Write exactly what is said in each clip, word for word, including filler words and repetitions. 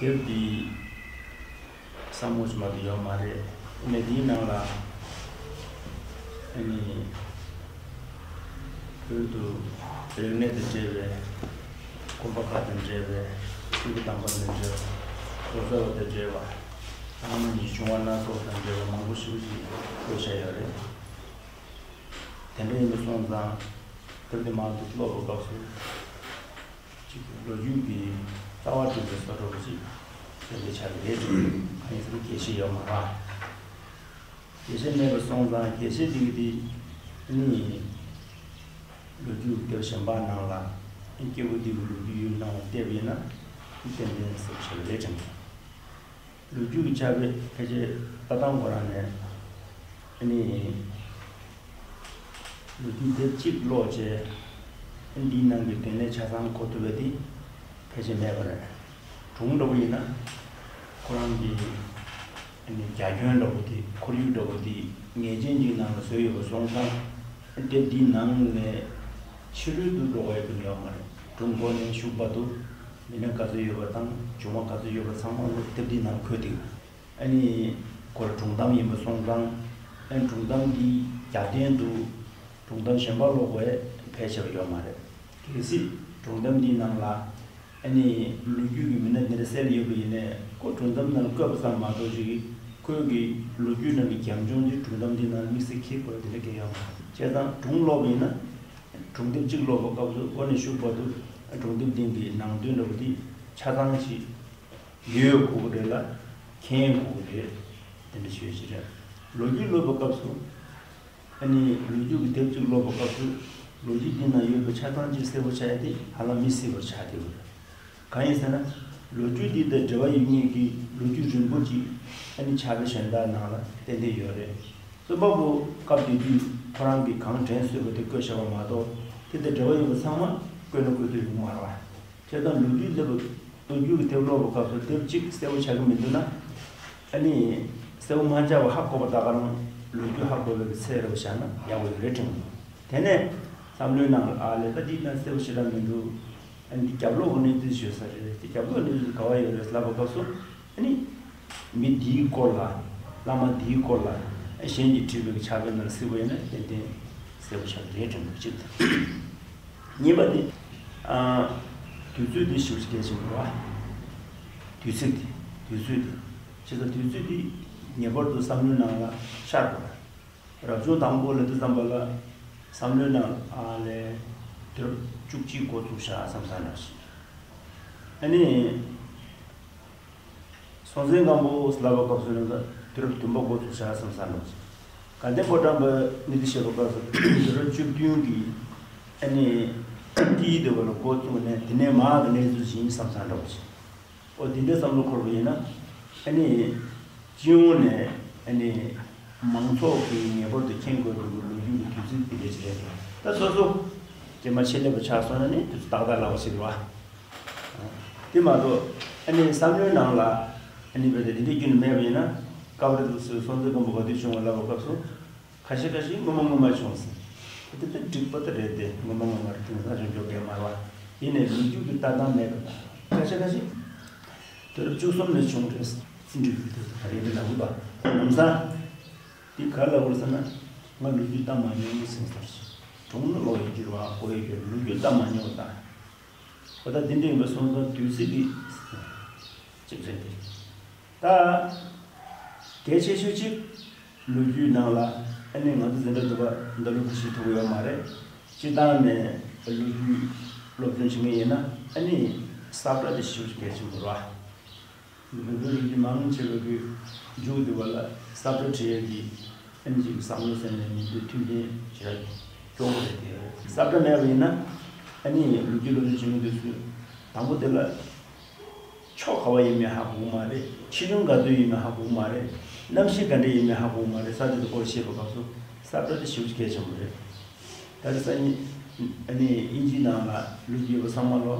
དེབ་འདི་བསམ་བློ་ཞིག་མ་གཏོགས་ཡོད་མ་རེད། ཨ་ནི་འདིའི་ནང་ལ་ཨ་ནི་བོད་དུ་རིག་གནས་དང་འབྲེལ་བའི་དགོན་པ་ཁག་དང་འབྲེལ་བའི་སྤྲུལ་སྐུ་དམ་པ་དང་འབྲེལ་བའི་ལོ་ཙཱ་བ་དང་འབྲེལ་བ། ཨ་ནི་བྱུང་བ་སྣ་ཚོགས་དང་འབྲེལ་བ་མང་པོ་ཞིག་ཅིག་བཀོད་བཞག་ཡོད་རེད། དེ་འདྲ་ཡིན་པ་སོང་ཙང་དེབ་དེ་མང་དུ་ཀློག་པའི་སྐབས་སུ་ཅིག་ལོ་རྒྱུས་ཀྱི་རྩ་བ་འགྲིག་པའི་བཟོ་འདྲ་པོ་ཅིག་དེ་འདྲ་ཆགས་ཀྱི་རེད་དྲན། གང་ཡིན་ཟེར་ན་རྒྱས་བཤད་ཡོད་མ་རེད། རྒྱས་བཤད་མེད་པ་སོང་ཙང་རྒྱས་བཤད་འདི་གི་འདི་ནི་ལོ་རྒྱུས་དེབ་གཞན་པ་ནང་ལ་སྐྱེས་བུ་འདི་གི་ལོ་རྒྱུས་ཡོད་ནའང་བལྟས་པ་ཡིན་ན་ཏན་ཏན་ཟེར་བ་ཆགས་ཀྱི་རེད་དྲན། ལོ་རྒྱུས་ཀྱི་ཆ་བོད་ཕལ་ཆེར་ལྟ་སྟངས་ཁོ་རང་ནས་ཨ་ནི་ལོ་རྒྱུས་དེབ་གཅིག་ཀློག་བྱས་ཨ་ནི་འདིའི་ནང་གི་དོན་ལས་ཆ་ཚང་གོ་ཐུབ་པ་དེ་ཕལ་ཆེར་མེད་པ་རེད། སྒྲུང་འདྲ་པོ་ཡིན་ན་ཁོ་རང་གི་ཨ་ནི་རྒྱ་ཁྱོན་འདྲ་པོ་དེ་ཁོར་ཡུག་འདྲ་པོ་དེ་ངེས་ཅན་གྱི་ནང་ལ་བཟོས་ཡོད་པ་སོང་ཙང་དེབ་འདིའི་ནང་ནས་ཕྱི་རོལ་དུ་འགྲོ་བ་ཡོད་པ་ཡོད་མ་རེད། སྒྲུང་འགོ་ནས་གཞུག་བར་དུ་མི་སྣ་ག་ཚོད་ཡོད་པ་དང་བྱུང་བ་ག་ཚོད་ཡོད་པ་ཚང་མ་ལོ་དེབ་འདིའི་ནང་འཁོད་འདུག་ཨ་ནི་ཁོ་སྒྲུང་གཏམ་ཡིན་པ་སོང་ཙང་ཨ་ནི་སྒྲུང་གཏམ་འདིའི་རྒྱབ་རྟེན་དུ་སྒྲུང་གཏམ་གཞན་པ་ཀློག་པའི་ཕལ་ཆེ་བ་ཡོད་མ་རེད། གལ་སྲིད་སྒྲུང་གཏམ་འདིའི་ནང་ལ་ཨ་ནི་ལོ་རྒྱུས་ཀྱི་མི་སྣ་འདི་འདྲ་གསལ་ཡོད་པ་ཡིན་ནའི་ཁོ་སྒྲུང་གཏམ་ནང་བཀོད་པ་ཙམ་མ་གཏོགས་ཅིག་ཁོའི་གི་ལོ་རྒྱུས་ནང་གི་རྒྱབ་ལྗོངས་འདི་སྒྲུང་གཏམ་འདིའི་ནང་དམིགས་བསལ་འཁྱེར་དགོས་དེ་འདྲ་གང་ཡང་ཡོད་མ་རེད། བྱས་ཙང་སྒྲུང་ཀློག་པ་ཡིན་ན་སྒྲུང་དེབ་གཅིག་ཀློག་པའི་སྐབས་སུ་འགོ་ནས་མཇུག་བར་དུ་སྒྲུང་དེབ་འདི་གི་ནང་དོན་འདྲ་པོ་འདི་ཆ་ཚང་ཞིག་ཡོད་དགོས་ཀྱི་རེད་ལ་མཁྱེན་དགོས་ཀྱི་རེད། དེ་འདྲ་ཞུ་ཡ་ཞིག་རེད། ལོ་རྒྱུས་ཀློག་པའི་སྐབས་སུ་ཨ་ནི་ལོ་རྒྱུས་ཀྱི་དེབ་གཅིག་ཀློག་པའི་སྐབས་སུ་ལོ་རྒྱུས་འདི་ན་ཡོད་པའི་ཆ་ཚང་གཅིག་གསལ་པོ་ཆགས་ཡ་དེ་ཧ་ལམ་མི་སྲིད་པར་ཆགས་བསྡད་ཡོད་རེད། གང་ཡིན་ཟེར་ན་ལོ་རྒྱུས་འདི་དང་འབྲེལ་བ་ཡོད་མཁན་གྱི་ལོ་རྒྱུས་རིང་པོ་ཅིག་ཨ་ནི་ཕྱག་དཔེ་གཞན་དག་ནང་ལ་ཏན་ཏན་ཡོད་རེད། རྩོམ་པ་པོ་སྐབས་དེ་དུས་ཁོ་རང་གིས་གང་དྲན་གསོས་པ་དེ་བཀོད་བཞག་པ་མ་གཏོགས་དེ་དང་འབྲེལ་བ་ཡོད་པ་ཚང་མ་བཀོད་ན་བཀོད་ཐུབ་ཡོང་གི་མ་རེད་བ། བྱས་ཙང་ལོ་རྒྱུས་སླེབས་པ་ལོ་རྒྱུས་ཀྱི་དེབ་ཀློག་པའི་སྐབས་སུ་དེབ་གཅིག་གསལ་པོ་ཆགས་ཀྱི་མི་འདུག་ན། ཨ་ནི་གསལ་པོ་མ་ཆགས་པ་ཧ་གོ་བ་ད་ག་རང་ལོ་རྒྱུས་ཧ་གོ་བའི་ཚད་རེད་བཞག་ན་ཡག་པོ་ཡོད་རེད་དྲན་གྱི་འདུག་དེ་ནས་བསམ་བློའི་ནང་ལ་ཨ་ལས་ད་འདི་ན་གསལ་པོ་ཞེ་དྲག་མི་འདུག་ཨ་ནི་འདི་རྒྱབ་ལོགས་ཀྱི་གནས་ཚུལ་ཞུ་ས་རེད། དེ་རྒྱབ་ལོགས་གནས་ཚུལ་ག་བ་ཡོད་རེད་ལབ་པའི་སྐབས་སུ་ཨ་ནི་མི་འདིའི་སྐོར་ལ་བླ་མ་འདིའི་སྐོར་ལ་གཞན་གྱིས་བྲིས་པའི་ཕྱག་དཔེ་ནང་གཟིགས་པ་ཡིན་ན་ཏན་ཏན་གསལ་པོ་ཆགས་ཀྱི་རེད་དྲན་གྱི་འདུག་གཅིག་དང་། གཉིས་པ་དེ། ཨ། དུས་ཚོད་དེ་ཞེ་པོ་ཅིག་གལ་ཆེན་པོ་རེད་བ། དུས་ཚིགས་དེ། དུས་ཚོད་དེ། བྱས་ཙང་དུས་ཚོད་དེ་ངེས་པར་དུ་བསམ་བློའི་ནང་ལ་ཤར་དགོས་རེད། རབ་བྱུང་དང་པོ་ལ་དུས་ཙམ་པ་ལ་བསམ་བློའི་ནང་ཨ་ལས་དུས་རབས་བཅུ་གཅིག་འགོ་བཙུགས་བཞག་བསམ་བསམ་འདྲ་ཞིག་ཨ་ནི། སྲོང་བཙན་སྒམ་པོ་ལབ་པའི་སྐབས་སུ་ནི་དུས་རབས་བདུན་པ་འགོ་ཚུགས་བཞག་བསམ་བསམ་འདུག་དགའ་ལྡན་ཕོ་བྲང་པའི་གནས་ཚུལ་བཤད་པའི་སྐབས་སུ་དུས་རབས་བཅུ་བདུན་གྱི་ཨ་ནི་དཀྱིལ་དེ་བ་ལ་འགོ་བཙུགས་ནས་དེ་ནས་མར་གྱི་གནས་ཚུལ་ཞིག་ཡིན་བསམ་བསམ་འདྲ་བོ་ཞིག་ཨོ་དེ་འདྲའི་བསམ་བློ་འཁོར་བ་ཡིན་ན་ཨ་ནི་སྤྱི་ཡོངས་ནས་ཨ་ནི་མང་ཚོགས་ཀྱིས་ངེས་པར་དུ་མཁྱེན་དགོས་པའི་ལོ་རྒྱུས་ཀྱི་དུས་ཚིགས་དེ་འདྲ་ཞིག་རེད། ད་སོ་སོ་རྗེས་མ་ཆེད་ལས་པ་ཆགས་སོང་ན་ནི་དུས་ཚོད་ཏག་ཏག་ལབ་པ་ཞིག་རེད་བ། དེ་མ་གཏོགས་ཨ་ནི་བསམ་བློའི་ནང་ལ་ཨ་ནི་བས་དེ་འདྲའི་རྒྱུན་ནས་མེད་པ་ཡིན་ན་སྐབས་རེ་དུས་སུ་སྲོང་བཙན་སྒམ་པོ་ག་དུས་བྱུང་བ་ལབ་པའི་སྐབས་སུ་ཁ་ཤས་ཁ་ཤས་སྔོན་མ་སྔོན་མ་བྱུང་ཟེར། དེ་ལྟར་འགྲིག་པ་ད་རེད་དེ་སྔོན་མ་སྔོན་མ་རེད་དེང་སང་བྱུང་ཆོག་གི་མ་རེད་བ། ཡིན་ནའི་ལོ་རྒྱུས་ཀྱི་ལྟ་སྟངས་མེད་པ་དང་ཁ་ཤས་ཁ་ཤས་དུས་རབས་བཅུ་གསུམ་ནས་བྱུང་རེད་ཟེར་འགྲིག་གི་འདུག་ད་རེད་དེ་ལབ་དགོས་པ་ལམ་སང་དེ་ག་ལ་བར་ཟེར་ན་ང་ལོ་རྒྱུས་ལྟ་མ་མྱོང་ཟེར་ཟེར། སྒྲུང་ནི་ཀློག་ཡོད་ཀྱི་རེད་བ་གོ་ཡོད་ཀྱི་རེད་ལོ་རྒྱུས་ལྟ་མ་མྱོང་བ་དང་། འོ་ད་འདི་འདྲ་ཡིན་པ་སོང་ཙང་དུས་ཚིགས་ཀྱི་གཅིག་རེད་དེ། ད་གལ་ཆེ་ཤོས་གཅིག་ལོ་རྒྱུས་ནང་ལ་ཨ་ནི་ང་ཚོ་འཛིན་གྲྭ་བདུན་པ་འདི་ལོ་གི་ཞིག་ཐུབ་ཡོད་མ་རེད། སྤྱི་བཏང་ནས་ལོ་རྒྱུས་སློབ་སྟོན་བྱེད་མཁན་ཡིན་ན་ཨ་ནི་ས་བཀྲ་དེ་ཞེ་པོ་ཅིག་གལ་ཆེན་པོ་རེད་བ། བོད་པའི་རིག་གཞུང་མང་ཆེ་བ་གི་མཇུག་དེ་བ་ལ་ས་བཀྲ་བྲིས་ཡས་ཀྱི་ཨ་ནི་ཅིག་བསམ་བློ་ཟེར་ནས་མི་འདུག་མཐུན་རྐྱེན་ཞེ་དྲག་སྐྱོ་བོ་རེད་དེ། ས་བཀྲ་མེད་པ་ཡིན་ན་ཨ་ནི་ལོ་རྒྱུས་སློབ་སྦྱོང་བྱེད་མི་འདུག་ཚུལ་དང་པོ་དེ་ལ་ཕྱོགས་ག་བ་ཡིན་མིན་ཧ་གོ་གི་མ་རེད། ཆེ་ཆུང་ག་ཚོད་ཡིན་མིན་ཧ་གོ་གི་མ་རེད། གནམ་གཤིས་ག་འདྲ་ཡིན་མིན་ཧ་གོ་གི་མ་རེད། ས་དེ་ཚོ་སྐོར་བཤད་པའི་སྐབས་སུ་ས་བཀྲ་དེ་ཞེ་པོ་ཅིག་གལ་ཆེན་པོ་རེད། ད་རེས་སང་ཉིན་ཨ་ནི་དབྱིན་ཇིའི་ནང་ལ་ལོ་རྒྱུས་པ་ཚང་མ་ལོ་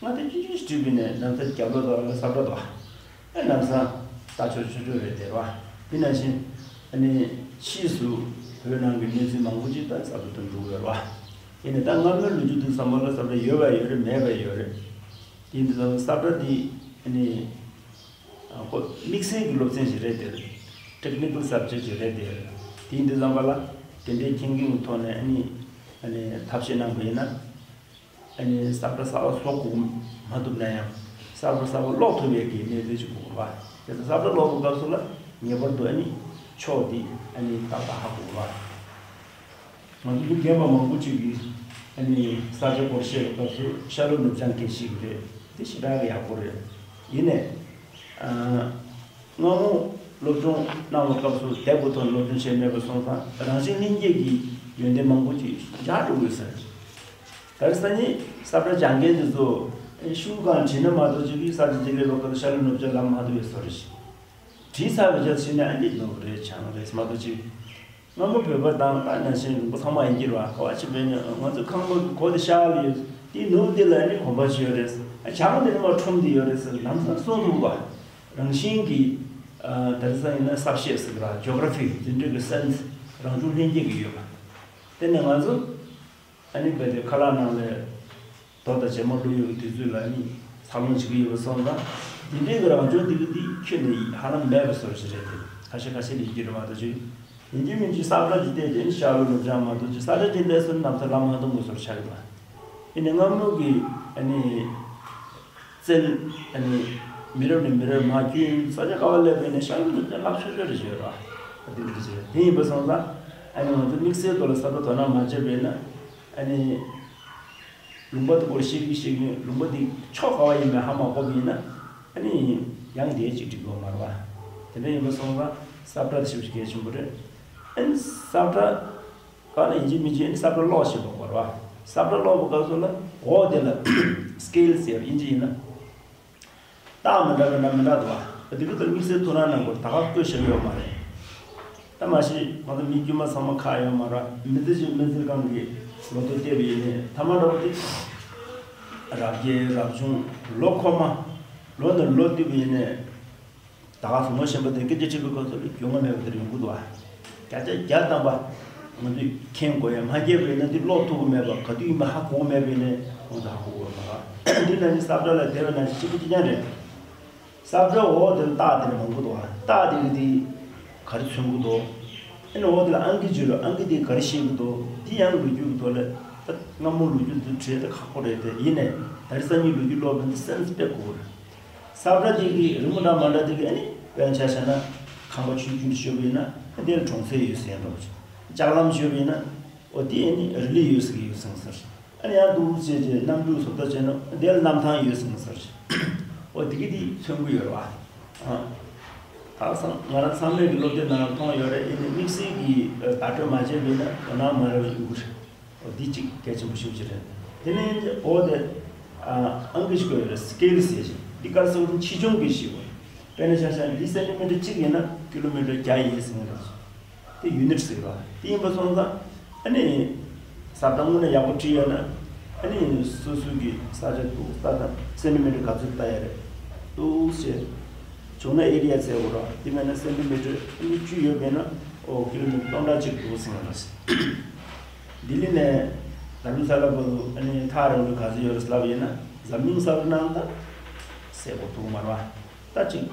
ང་དེ་ཅི་ཅི་ཞིག་བྲིས་པ་ནས་ནམ་ཟླ་རྒྱབ་ལོགས་དག་ལ་ས་བཀྲ་དོ། ཨ་ནམ་སང་ལྟ་ཆོག་ཆོག་ཆོག་རེད་དེ་རོ། དེ་ནང་བཞིན་ཨ་ནི་ཕྱིས་སུ་བོད་ནང་གི་གནས་ཚུལ་མང་པོ་ཅིག་ད་ས་བཀྲ་དུ་འགྲོ་གི་ཡོད་རོ། ཡིན་ནའི་ད་སྔ་མོའི་ལོ་རྒྱུས་དེ་ཚང་མ་ལ་ས་བཀྲ་ཡོད་པ་ཡོད་རེད་མེད་པ་ཡོད་རེད། དེ་འདི་ཚོ་ས་བཀྲ་འདི་ཨ་ནི་ ཁོ་དམིགས་བསལ་གྱི་སློབ་ཚན་ཞིག་རེད་དེ། ཊེག་ནི་ཀལ་སབ་ཇེག་ཅིག་རེད་དེ། དེ་ཡིན་དུས་ཙམ་པ་ལ་དེ་འདྲའི་མཁྱེན་རྒྱུ་ཐོག་ནས་ཨ་ནི་ཨ་ནི་ཐབས་ཤེས་གནང་པ་ཡིན་ན། ཨ་ནི་ས་བཀྲ་གསར་པ་བཟོ་དགོས་མ་ཐུབ་ན་ཡང་ས་བཀྲ་གསར་པ་ཀློག་ཐུབ་པའི་གི་གནས་ཚུལ་ཅིག་དགོས་པ། དེ་ཚོ་ས་བཀྲ་ཀློག་པའི་སྐབས་སུ་ལ་ངེས་པར་དུ་ཨ་ནི་ཕྱོགས་འདི་ཨ་ནི་ཏག་ཏག་ཧ་གོ་དགོས་པ། ང་ཚོ་མི་རྒན་པ་མང་པོ་ཅིག་གིས་ཨ་ནི་ས་ཆ་སྐོར་བཤད་པའི་སྐབས་སུ་ཤར་ལྷོ་ནུབ་བྱང་སྐད་བཤད་ཀྱི་རེད། དེ་ཞེ་དྲག་གི་ཡག་པོ་རེད། ཡིན་ནའི་ཨ། སྔ་མོ་སློབ་སྦྱོང་གནང་བའི་སྐབས་སུ་དེབ་ཀྱི་ཐོག་ནས་སློབ་སྦྱོང་བྱས་མེད་པ་སོང་ཙང་རང་བཞིན་ལྷན་སྐྱེས་ཀྱི་ཡོན་ཏན་མང་པོ་ཅིག་འཇགས་འགྲོ་དགོས་ཟེར། ད་རེས་སང་ཉིན་ས་བཀྲ་སྦྱང་མཁན་དེ་ཚོ་ཤུགས་གང་བྲིས་ན་མ་གཏོགས་ཅིག་གིས་ས་ཆ་དེ་ལས་པ་ཁ་ཐུག་ཤར་ལྷོ་ནུབ་བྱང་ལབ་མ་ཐུབ་པའི་བཟོ་འདྲ་ཞིག་བྲིས་ཚར་བའི་རྗེས་ཕྱིན་ནས་ཨ་འདི་ནོར་བ་རེད་བྱང་རེད་མ་གཏོགས་ཅིག་སྔ་མོ་བོད་པ་དང་ད་ནང་བཞིན་ལུང་པ་ཚང་མ་ཡིན་གྱི་རེད་བ། ག་བ་ཕྱིན་པས་ནི་ང་ཚོ་ཁང་པ་གི་སྒོ་དེ་ཤར་ལ་ཡོད། དེའི་ནུབ་དེ་ལ་ནི་གོམ་པ་ཞིག་ཡོད་རེད། ཨ་བྱང་དེ་ནི་མར་ཁྲོམ་དེ་ཡོད་རེད་ཟེར་ལམ་སང་གསུང་ཐུབ་པ། རང་བཞིན་གྱི་ཨ་ད་རེས་ཡིན་ན་ས་བཤད་ཟེར་གི་ར་ཇོ་གྷ་ར་ཕི་དེ་འདྲ་གི་སེན་སི་རང་བྱུང་ལྷན་སྐྱེས་ཀྱི་ཡོད་པ། དེ་ནས་ང་ཚོ་ཨ་ནི་བལ་ཏེ་ཁ་ལག་ནང་ལ་རྡོ་དང་བྱེ་མ་བླུགས་ཡོད་པའི་དུས་ཚོད་ལ་ནི་འཚར་ལོངས་བྱེད་ཀྱི་ཡོད་པ་སོང་ཙང་། འདི་འདྲའི་གི་རང་བྱུང་འདི་གི་འདི་ཁྱོན་ནས་ཧ་ལམ་མེད་པ་བཟོ་ཞིག་རེད་དེ། ཁ་ཤས་ཁ་ཤས་ལ་ཡིན་གྱི་རེད་མ་གཏོགས་ཅིག་ཡིན་གྱི་མིན་གྱི་ས་བཀྲ་ཅིག་བལྟས་ཏེ་ནི་ཤར་ལྷོ་ནུབ་བྱང་མ་གཏོགས་ཅིག་ས་ཆ་ཅིག་སླེབས་སོང་ན་ནམ་ས་ལམ་མ་མཐོང་དགོས་བཟོ་ཆགས་ཀྱི་འདུག་ཡིན་ནའི་སྔ་མོ་གི་ཨ་ནི་རྩལ་ཨ་ནི་མི་རབས་ནས་མི་རབས་མར་བསྐྱོན་ས་ཆ་ག་བ་སླེབས་པས་ནས་ཤར་ལྷོ་ནུབ་བྱང་ལབ་ཆོག་ཆོག་རེ་བྱས་ཡོད་ར། ཨ་དེ་འདྲ་བྱས་དེ་ཡིན་པ་སོང་ཙང་ཨ་ནི་ང་ཚོ་དམིགས་བསལ་ཐོག་ལ་ས་བཀྲ་དོ་སྣང་མ་བྱས་པས་ན་ཨ་ནི། ལུང་པ་དེ་སྐོར་ཤེས་ཀྱི་ཤེས་ཀྱི་ལུང་པ་དེ་ཕྱོགས་ག་བ་ཡིན་མིན་ཧ་མ་གོ་བ་ཡིན་ན་ཨ་ནི་ཡང་དེ་ཅིག་འགྲིག་གི་མ་རེད་བ། དེ་འདྲ་ཡིན་པ་སོང་ཙང་ས་བཀྲ་དེ་ཞེ་པོ་ཅིག་གལ་ཆེན་པོ་རེད། ཨ་ནི་ས་བཀྲ་ག་ནས་ཡིན་གཅིག་མིན་གཅིག་ཨ་ནི་ས་བཀྲ་ཀློག་ཤེས་དགོས་རེད་བ། ས་བཀྲ་ཀློག་པའི་སྐབས་སུ་ལ་འོག་དེ་ལ་སི་ཀེལ་ཟེར་དབྱིན་ཇི་ཡིན་ན། རྟགས་མི་འདྲ་བ་འདྲ་མི་འདྲ་འདུག་བ། དེ་གི་ལྟར་དམིགས་བསལ་ཐུགས་སྣང་གནང་དགོས་ད་ག་བཀོད་བཞག་ཡོད་མ་རེད། ད་མ་གཞི་ང་ཚོ་མི་དཀྱུས་མ་ཚང་མ་ཁག་ཡོད་མ་རེད། མི་ཚེ་གཅིག་མི་ཚེ་གང་གི་ལོ་ཐོ་བལྟས་པ་ཡིན་ནའི་ཐ་མ་འདྲ་བོ་དེ་རབ་རྒྱས་རབ་བྱུང་ལོ་འཁོར་མ་ལོ་ནས་ལོ་བསྟུད་པ་ཡིན་ནའི་ད་ག་སུ་ངོ་ཤེས་པ་དེ་སྐད་ཆ་དྲིས་པའི་སྐབས་སུ་ལ་རྒྱུས་མངའ་མེད་པ་དེ་ཡོང་གི་འདུག་བ། བརྒྱ་ཆ་བརྒྱ་ཐམ་པ་ང་ཚོས་མཁྱེན་དགོས་ཡ་མ་མཁྱེན་པས་ན་དེ་ཀློག་ཐུབ་ཀྱི་མེད་པ་ག་དུས་ཡིན་པ་ཧ་གོ་གི་མེད་པས་ནས་ང་ཚོ་ཧ་གོ་དགོས་མ་རེད། འདི་ནང་བཞིན་ས་བཀྲ་ལ་དེ་བས་ནང་བཞིན་གཅིག་པ་གཅིག་རྐྱང་རེད། ས་བཀྲ་འོག་དེར་རྟགས་དེ་འདྲ་མང་པོ་འདུག་བ། རྟགས་དེ་གི་དེ་ག་རེ་མཚོན་གི་འདུག་ཨ་ནི་འོག་དེ་ལ་ཨང་ཀི་བརྗོད་རོགས་ཨང་ཀི་དེ་ག་རེ་ཤེས་གི་འདུག་དེ་ཡང་ལོ་རྒྱུས་ཀྱི་ཐོག་ལ་ད་སྔ་མོ་ལོ་རྒྱུས་དེ་བྲིས་ད་ཁག་པོ་རེད་དེ། ཡིན་ནའི་ད་རེས་སང་ཉིན་ལོ་རྒྱུས་ཀློག་པ་འདི་སེམས་སྤེལ་དགོས་རེད། ས་བཀྲ་དེ་གི་རི་མོ་འདྲ་མ་འདྲ་དེ་གི་ཨ་ནི་དཔེར་ན་ཆ་བཞག་ན་ཁང་པ་ཆུང་ཆུང་དེ་ཤོད་པ་ཡིན་ན་ཨ་དེ་ལ་གྲོང་གསེབ་ཡོད་ཟེར་འདྲ་བོ་ཅིག་ལྕགས་ལམ་ཤོད་པ་ཡིན་ན་ཨོ་དེ་ཨ་ནི་རི་ལི་ཡོད་ཟེར་གི་ཡོད་ཟེར་ཟེར། ཨ་ནི་ཡང་འདུག་བྱས་རྗེས་གནམ་གྲུ་བཟོ་ལྟ་བྱས་ན་དེ་ལ་གནམ་ཐང་ཡོད་ཟེར་ཟེར། ཨོ་དེ་གི་དེ་མཚོན་གི་ཡོད་རེད་བ། ཨ་ད་སང་ང་རང་ཚང་མས་ཀྱི་སློབ་དེབ་ནང་མཐོང་ཡོད་རེད། ཨ་ནི་དམིགས་བསལ་གྱི་བརྡ་སྤྲོད་མ་བྱས་པ་ཡིན་ན་དོ་སྣང་མ་རག་པ་ཡོང་གི་རེད། འོ་འདི་གཅིག་གལ་ཆེན་པོ་ཞེ་པོ་ཅིག་རེད། དེ་ནས་འོ་དེ་ཨ་ཨང་ཀི་ཞིག་དགོས་ཡོད་རེད། སི་ཀེལ་ཟེར་ཞིང་འདི་ག་རེ་ཟེར་བ་དང་ཆེ་ཆུང་གི་ཞིག་དགོས། དཔེར་ན་ཆ་བཞག་ན་འདི་སེན་ཏི་མི་ཊར་གཅིག་ཡིན་ན་ཀི་ལོ་མི་ཊར་བརྒྱ་ཡིན་ཟེར་ཡོད་རེད། དེ་ཡུ་ནིཊ་ཟེར་བ་དེ་ཡིན་པ་སོང་ཙང་ཨ་ནི་ས་བཀྲ་དངོས་གནས་ཡག་པོ་བྲིས་ཡོད་ན་ཨ་ནི་སོ་སོའི་གི་ས་ཆ་འདུག་ས་དང་སེན་ཏི་མི་ཊར་ག་ཚོད་ལྟ་ཡ་རེད་འདུག་ཟེར། བྱུང་ན་ཨེ་རི་ཡ་ཟེར་དགོས་རེད། དེ་མེད་ན་སེན་ཏི་མི་ཊར་ཨ་ནི་བཅུ་ཡོད་མེད་ན་ཨོ་ཀི་ལོ་མི་ཊར་སྟོང་ཕྲག་གཅིག་འདུག་ཟེར་ཡོད་རེད། ལྡི་ལི་ནས་དྷརམ་ས་ལ་བར་དུ་ཨ་ནི་ཐག་རིང་པོ་ག་ཚོད་ཡོད་རེད་ལབ་ཡིན་ན་འཛམ་གླིང་ས་བཀྲ་ནང་ད་གསལ་པོ་འདུག་མ་རེད་བ། ད་ཅིག་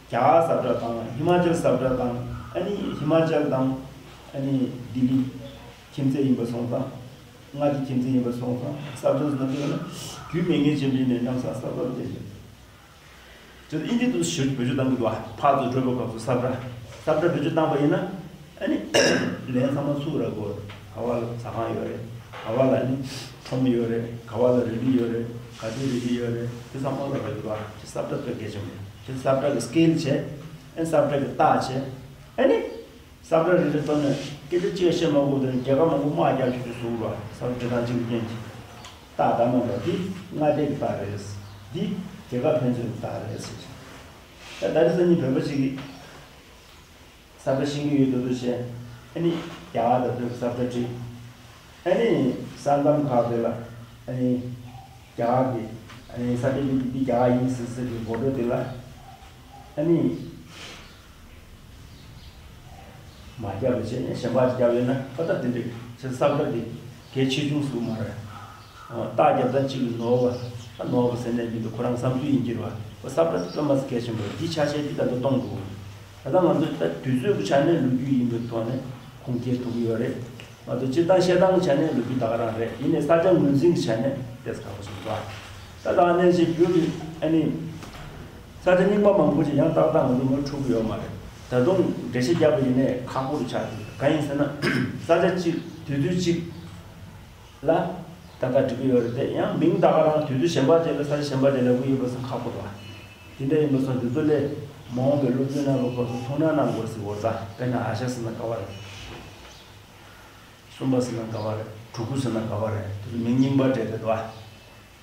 རྒྱ་གར་ས་བཀྲ་དང་ཧི་མ་ཅལ་ས་བཀྲ་དང་ཨ་ནི་ཧི་མ་ཅལ་དང་ཨ་ནི་ལྡི་ལི་ཁྱིམ་མཚེས་ཡིན་པ་སོང་ཙང་། མངའ་སྡེ་ཁྱིམ་མཚེས་ཡིན་པ་སོང་ཙང་ས་བཀྲ་ཟེར་ན་དེ་ལ་རྒྱུས་མེད་མཁན་ཆེན་པོ་ཡིན་ནའི་གནམ་ས་ས་བཀྲ་དེ་ཡིན། དེ་ཨིན་ཇི་དུ་ཞུ་བེད་སྤྱོད་བཏང་གི་འདུག་བ། ཕར་ཚུར་འགྲོ་བའི་སྐབས་སུ་ས་བཀྲ་ས་བཀྲ་བེད་སྤྱོད་བཏང་པ་ཡིན་ན་ཨ་ནི་ལན་ཚང་མ་ཚུར་རག་གོ། ག་བ་ལ་ཟ་ཁང་ཡོད་རེད། ག་བ་ལ་ནི་ཁྲོམ་ཡོད་རེད། ག་བ་ལ་རི་ལི་ཡོད་རེད། ག་དུས་རི་ལི་ཡོད་རེད། དེ་ཚང་མ་ལ་རག་གི་འདུག་བ། དེ་ས་བཀྲ་དཔེ་གལ་ཆེན་པོ་རེད། དེ་ས་བཀྲ་གི་སི་ཀེལ་བྱས། ཨ་ནི་ས་བཀྲ་གི་རྟགས་བྱས། ཨ་ནི་ས་བཀྲ་རེ་རེ་བཏོན་ནས་སྐད་ཆ་གཅིག་བཤད་མ་དགོས་དེ་རྒྱལ་ཁབ་མང་པོ་དམག་རྒྱག་ཆོག་ཆོག་བཟོ་གི་རེད་བ། ས་བཀྲ་འབྲི་སྟངས་གཅིག་གི་རྐྱེན་གྱིས། རྟགས་ད་མ་འདྲ་འདི་མངའ་སྡེ་གི་རྟགས་རེད། འདི་རྒྱལ་ཁབ་ཕན་ཚུན་གྱི་རྟགས་རེད་ཟེར། ད་ད་རེས་སང་ཉིན་བོད་པ་ཞིག་གིས་ས་བཀྲ་ཤེས་ཀྱི་ཡོད་འདུག་འདུག་བྱས། ཨ་ནི་རྒྱ་གར་དང་བོད་ཀྱི་ས་བཀྲ་བྲིས། ཨ་ནི་ས་མཚམས་ཁག་དེ་ལ་ཨ་ནི་རྒྱ་གར་གྱི་ཨ་ནི་ས་བཀྲ་འདི་འདི་རྒྱ་གར་ཡིན་ཟེར་ཟེར་གྱི་འགོ་འགྲོ་དེ་ལ་ཨ་ནི། མ་རྒྱབ་པ་བྱས་ནས་གཞན་པ་ཅིག་རྒྱབ་ཡོད་ན་ཁ་ད་དེ་འདྲ་བྱས་ས་བཀྲ་དེ་གལ་ཆེ་ཆུང་ཟེར་གྱི་མ་རེད། རྟགས་རྒྱབ་སྟངས་གཅིག་ནོར་བ། ད་ནོར་བ་ཟེར་ནས་མི་འདུག་ཁོ་རང་བསམ་ཚུལ་ཡིན་གྱི་རེད་ ས་བཀྲ་དེ་དཔེ་མ་སྲིད་གལ་ཆེན་པོ་རེད། འདི་ཆ་ཤས་འདི་ད་ལྟ་གཏོང་དགོས། ད་ལྟ་ང་ཚོས་ད་དུས་ཚོད་ཀྱི་ཆ་ནས་ལོ་རྒྱུས་ཡིན་པའི་ཐོག་ནས་ཁུངས་སྐྱེལ་ཐུབ་ཀྱི་ཡོད་རེད། ང་ཚོ་སྤྱིར་བཏང་བཤད་སྟངས་ཀྱི་ཆ་ནས་ལོ་རྒྱུས་ད་ག་རང་རེད། ཡིན་ནའི་ས་ཆ་ངོས་འཛིན་གྱི་ཆ་ནས་ཏོག་ཙམ་ཁག་པོ་ཞིག་འདུག་ད་ལྟ་ཨ་ནེ་ཞིག་བརྒྱུད་ཀྱི་ཨ་ནི་ས་ཆ་རྙིང་པ་མང་པོ་ཞིག་ཡང་ཏག་ཏག་ང་ཚོ་ནོར་འཁྲུལ་གྱི་ཡོད་མ་རེད། ད་དུང་འགྲེལ་བཤད་རྒྱབ་པ་ཡིན་ནའི་ཁག་པོ་རུ་ཆགས་འདུག་གང་ཡིན་ཟེར་ན་ས་ཆ་གཅིག་དུས་ཚོད་གཅིག་ལ་ཏག་ཏག་འགྲིག་གི་ཡོད་རེད་དེ། ཡང་མིང་ད་ག་རང་དུས་ཚོད་གཞན་པ་ཅིག་ལ་ས་ཆ་གཞན་པ་ཅིག་ལ་ལབ་ཀྱི་ཡོད་པ་སོང་ཁག་པོ་འདུག་དེ་འདྲ་ཡིན་པ་སོང་དུས་ཚོད་ལས་མ་འོངས་པའི་སློབ་ཚན་ནང་ལོགས་སྐབས་སུ་ཐུགས་སྣང་གནང་དགོས་ཟེར་བ་ཙང་། དཔེར་ན་ཨ་ཤ་ཟེར་ན་ག་བ་རེད། གསུམ་པ་ཟེར་ན་ག་བ་རེད། དྲུག་དགུ་ཟེར་ན་ག་བ་རེད། དེ་ཚོ་མིང་རྙིང་པ་འདྲ་རེད་དོ།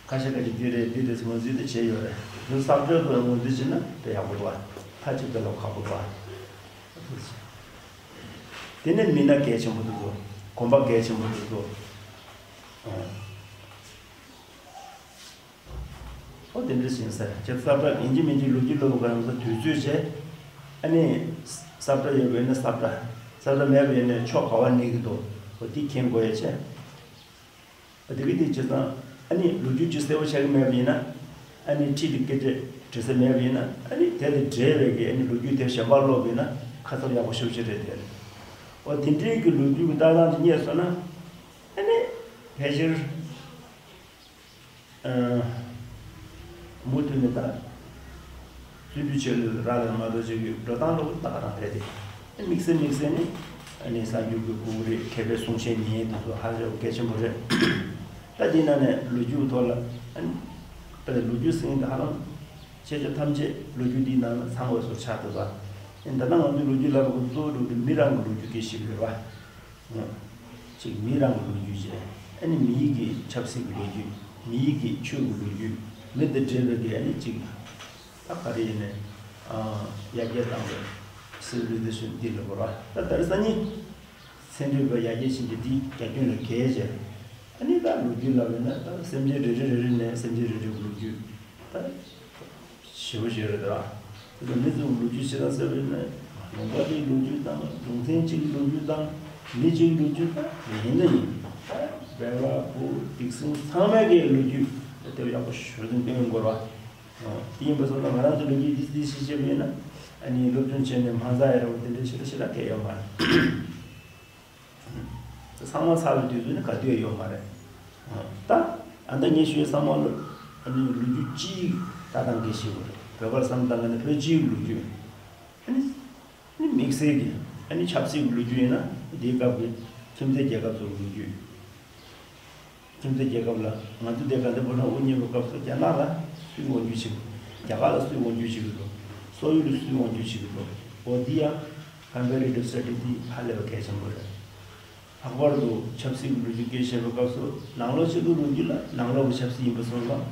ཁ་ཤས་ཁ་ཤས་འདི་རེད་འདི་རེད་ཟེར་ངོས་འཛིན་དེ་བྱས་ཡོད་རེད། དེ་ཚོ་ས་བཀྲ་ཐོག་ངོས་འཛིན་བྱས་ན་དཔེ་ཡག་པོ་འདུག་ཁ་ཅིག་དཔེ་ལ་ཁག་པོ་འདུག་དེ་ནས་མི་སྣ་གལ་ཆེན་པོ་དེ་ཚོ། གོམ་པ་གལ་ཆེན་པོ་དེ་ཚོ། ཨོ་དེ་འདྲ་ཞིག་ཡིན་ས་རེད། ཁྱེད་ས་བཀྲ་ཡིན་གཅིག་མིན་གཅིག་ལོ་རྒྱུས་ལབ་པ་ག་རེ་ཡིན་ས་དུས་ཚོད་བྱས། ཨ་ནི་ས་བཀྲ་ཡོད་པ་ཡིན་ན་ས་བཀྲ། ས་བཀྲ་མེད་པ་ཡིན་ན་ཕྱོགས་ག་བ་གནས་ཀྱི་འདུག་འོ་དེ་མཁྱེན་དགོས་ཡ་བྱས། ཨ་དེ་གི་དེ་བྱས་ཙང་ཨ་ནི་ལོ་རྒྱུས་ཅིག་གསལ་པོ་ཆགས་ཀྱི་མེད་པ་ཡིན་ན། ཨ་ནི་ཁྲིད་དེ་སྐད་ཆ་དྲི་ས་མེད་པ་ཡིན་ན། ཨ་ནི་དེ་ལ་འབྲེལ་བའི་གི་ཨ་ནི་ལོ་རྒྱུས་དེ་གཞན་པ་ཀློག་པ་ཡིན་ན་ཁ་ཚབ་ཡག་པོ་ཞེ་པོ་ཅིག་རེད་དེ། འོ་དེ་འདྲའི་གི་ལོ་རྒྱུས་ཀྱི་ལྟ་སྟངས་ཅིག་རྙེད་སོང་ན། ཨ་ནི་ཕལ་ཆེར། ཨ། མུ་མཐུད་ནས་ད་བརྩོན་འགྲུས་ཆེ་ལོས་རག་ལས་མ་གཏོགས་ཅིག་འགྲོ་སྟངས་ལོག་ཏག་རང་རེད་དེ། དམིགས་བསལ་དམིགས་བསལ་ནི་ཨ་ནི་གསར་འགྱུར་གྱི་གོ་བོ་རིགས་མཁས་པའི་གསུང་བཤད་ཉན་དེ་ཚོ་ཧ་ཅང་གལ་ཆེན་པོ་རེད། ད་དེའི་ནང་ནས་ལོ་རྒྱུས་ཐོག་ལ་ཨ་ནི་ད་ལོ་རྒྱུས་ཟེར་མཁན་དེ་ཧ་ལམ་ཆེ་ཆུང་ཐམས་ཅད་ལོ་རྒྱུས་འདིའི་ནང་ལ་ཚང་བའི་བཟོ་ཆགས་འདུག་ག་ཨ་ནི་ད་ལྟ་ང་ཚོས་ལོ་རྒྱུས་ལབ་པ་གཙོ་བོ་གྲུབ་དེ་མི་རང་གི་ལོ་རྒྱུས་སྐད་ཆ་བཤད་ཀྱི་ཡོད་པ། གཅིག་མི་རང་གི་ལོ་རྒྱུས་བྱས། ཨ་ནི་མི་ཡི་གི་ཆབ་སྲིད་ཀྱི་ལོ་རྒྱུས། མི་ཡི་གི་ཆོས་ཀྱི་ལོ་རྒྱུས། མི་དང་འབྲེལ་བའི་གི་ཨ་ནི་གཅིག་ད་ག་རེ་ཡིན་ནའི། ཨ། ཡར་རྒྱས་བཏང་བའི་སི་ཝི་ལི་ཛེ་ཤན་འདི་ལ་གོ་ར། ད་དེང་སང་ཉིན་ཚན་རིག་པ་ཡར་རྒྱས་ཕྱིན་གྱི་འདི་རྒྱ་ཁྱོན་ལ་གས་བྱས། ཨ་ནི་ད་ལོ་རྒྱུས་ལབ་ཡོད་ན་ད་སེམས་ཅན་རེ་རེ་རེ་རེ་ནས་སེམས་ཅན་རེ་རེ་གི་ལོ་རྒྱུས། ད། ཞེ་པོ་ཞིག་རེད་དོ། དེ་ཚོ་མི་ཚོའི་ལོ་རྒྱུས་ཤེས་དང་ཟེར་བ་ཡིན་ན། ལུང་པ་དེའི་ལོ་རྒྱུས་དང་། གདུང་ཐེངས་གཅིག་གི་ལོ་རྒྱུས་དང་། མི་གཅིག་གི་ལོ་རྒྱུས་དང་། མི་ཡིན་ན་ཡིན། སྦལ་པ་བུ་སྡིག་སྲིན་ཚང་མའི་གི་ལོ་རྒྱུས་དེ་ཡག་པོ་ཞེ་པོ་ཅིག་སྟོན་དགོས་ར། དེ་ཡིན་པ་སོང་ཙང་ང་རང་ཚོ་ལོ་རྒྱུས་འདི་འདི་ཞིག་བཤད་པ་ཡིན་ན། ཨ་ནི་སློབ་སྦྱོང་བྱས་ནས་མ་ཚར་ཡ་ར་བ་དེ་འདྲའི་ཞེ་དྲག་ཞེ་དྲག་གལ་ཡོད་མ་རེད། ཚང་མ་ཚར་བའི་དུས་ཚོད་ནི་ག་དུས་ཡང་ཡོད་མ་རེད། ད་ཨ་ད་ངས་ཞུས་ཚང་མ་ལ་ཨ་ནི་ལོ་རྒྱུས་སྤྱིའི་ལྟ་སྟངས་ཀྱི་ཞིག་རེད། བོད་པར་བསམ་བཏང་གི་ནི་བོད་སྤྱིའི་ལོ་རྒྱུས། ཨ་ནི་ཨ་ནི་དམིགས་བསལ་གྱི་ཨ་ནི་ཆབ་སྲིད་ཀྱི་ལོ་རྒྱུས་ཡིན་ན་དེའི་སྐབས་ཀྱི་ཁྱིམ་མཚེས་རྒྱལ་ཁབ་ཚོའི་ལོ་རྒྱུས། ཁྱིམ་མཚེས་རྒྱལ་ཁབ་ལ་ང་ཚོ་དེ་ག་འདི་བོད་ནང་དབུ་བརྙེས་པའི་སྐབས་སུ་རྒྱ་ནག་ལ་སུས་དབང་སྒྱུར་བྱེད་ཀྱི་འདུག་རྒྱ་གར་ལ་སུས་དབང་སྒྱུར་བྱེད་ཀྱི་འདུག་སོག་ཡུལ་ལ་སུས་དབང་སྒྱུར་བྱེད་ཀྱི་འདུག་འོ་འདི་ཡང་ཀམ་པེ་རེ་ཊིབ་སི་ཊ་ཌི་འདི་ཧ་ལས་པ་གལ་ཆེན་པོ་རེད། ལྷག་པར་དུ་ཆབ་སྲིད་ཀྱི་ལོ་རྒྱུས་སྐད་ཆ་བཤད་པའི་སྐབས་སུ་ནང་ལོགས་ཆེད་དུ་ལོ་རྒྱུས་ལ་ནང་ལོགས་ཀྱི་ཆབ་སྲིད་ཡིན་པ་སོང་ཙང་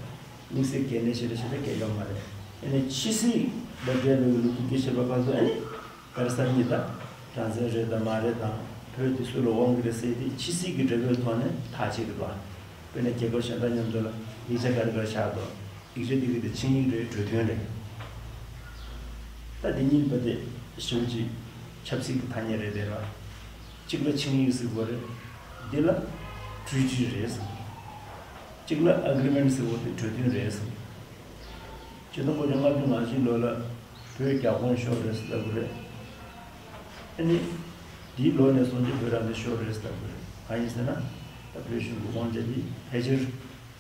དམིགས་བསལ་གལ་གནད་ཞེ་དྲག་ཞེ་དྲག་གལ་ཡོད་མ་རེད། ཨ་ནི་ཕྱི་སྲིད་ལ་འབྲེལ་བའི་ལོ་རྒྱུས་སྐད་ཆ་བཤད་པའི་སྐབས་སུ་ཨ་ནི། ག་རེ་ཟེར་ནི་ད། རང་བཙན་རེད་དང་མ་རེད་དང་། བོད་དེ་སུ་ལ་དབང་གི་རེད་ཟེར་དེ་ཕྱི་སྲིད་ཀྱི་འབྲེལ་བའི་ཐོག་ནས་ཐག་བཅད་ཀྱི་འདུག་དཔེར་ན་རྒྱལ་ཁབ་གཞན་དག་མཉམ་དུ་ལ་ཡིག་ཆ་ག་རེ་ག་རེ་བཞག་འདུག་ཡིག་ཆ་དེ་གི་དེ་ཆིངས་ཡིག་རེད། གྲོས་མཐུན་རེད། ད་དེ་གཉིས་པ་དེ་ཞེ་པོ་ཅིག་ཆབ་སྲིད་ཀྱི་ཐ་སྙད་རེད་དེ་ར། གཅིག་ལ་ཆིངས་ཡིག་ཟེར་གྱི་ཡོད་རེད། འདི་ལ་ཊི་རི་ཊི་རེད་ཟེར། གཅིག་ལ་ཨེ་གྷི་རི་མེན་ཊི་ཟེར་གྱི་ཡོད་དེ་གྲོས་མཐུན་རེད་ཟེར། ཆིག་སྟོང་དགུ་བརྒྱ་ལྔ་བཅུ་ང་བཞི་ལོ་ལ་བོད་རྒྱ་ཁོངས་ཤོར་རེད་ཟེར་ལབ་གི་རེད། ཨ་ནི། འདིའི་ལོ་ནས་བཟུང་སྟེ་བོད་རང་བཙན་ཤོར་རེད་ཟེར་ལབ་གི་རེད། གང་ཡིན་ཟེར་ན། ད་བོད་གཞུང་གི་དབང་ཆ་འདི་ཕལ་ཆེར་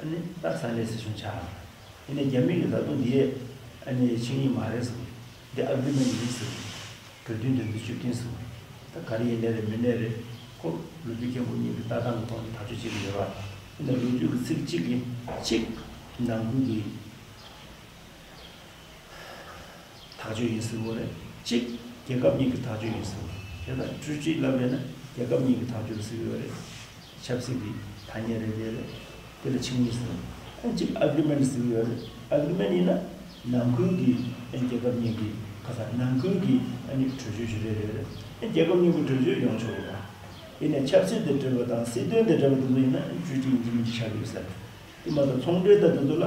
ཨ་ནི་ད་ས་གནས་སྲིད་གཞུང་ཆགས། ཡིན་ནའི་རྒྱ་མི་གིས་ད་དུང་འདི་ཨ་ནི་ཆིངས་ཡིག་མ་རེད་ཟེར། འདི་ཨེ་གྷི་རི་མེན་ཊི་ཡིན་ཟེར། གྲོས་མཐུན་དོན་ཚན་བཅུ་བདུན་ཟེར། ད་ག་རེ་ཡིན་ནའི་རེད་མིན་ནའི་རེད། ཁོ་ལོ་རྒྱུས་མཁན་པོ་གཉིས་ཀྱི་ལྟ་སྟངས་ཀྱི་ཐོག་ནས་ཐག་གཅོད་བྱེད་ཀྱི་ཡོད་རེད། ཡིན་ནའི་ལོ་རྒྱུས་ཀྱི་ཚིག་གཅིག་གིས་གཅིག་ནང་ཁུལ་གྱི་ཐག་གཅོད་ཡིན་ཟེར་བ་རེད། གཅིག་རྒྱལ་ཁབ་གཉིས་ཀྱི་ཐག་གཅོད་ཡིན་ཟེར་བ་རེད། དེ་ལ་ཊི་རི་ཊི་ལབ་ཡོད་ན་རྒྱལ་ཁབ་གཉིས་ཀྱི་ཐག་གཅོད་ཟེར་བ་རེད། ཆབ་སྲིད་ཀྱི་ཐ་སྙད་རེད་དེ་རེད། དེ་ལ་ཆིངས་ཡིག་ཟེར་བ་རེད། གཅིག་ཨེ་གྷི་རི་མེན་ཊི་ཟེར་བ་ཡོད་རེད། ཨེ་གྷི་རི་མེན་ཊི་ཡིན་ན་ནང་ཁུལ་གྱི་རྒྱལ་ཁབ་གཉིས་ཀྱི་ཁ་ས་ནང་ཁུལ་གྱི་ཨ་ནི་གྲོས་ཆོད་ཞིག་རེད་རེད་རེད། རྒྱལ་ཁབ་གཉིས་ཀྱི་གྲོས་ཆོད་ཡོང་ཆོག་གི་རེད། ཡིན་ནའི་ཆབ་སྲིད་དང་འབྲེལ་བ་དང་སྲིད་དོན་དང་འབྲེལ་བ་དེ་ཚོ་ཡིན་ན་ཊི་རི་ཊི་ཡིན་གཅིག་མིན་གཅིག་ཆགས་ཀྱི་ཡོད་ས་རེད། དེ་མ་གཏོགས་ཚོང་འབྲེལ་དང་དེ་ཚོ་ལ་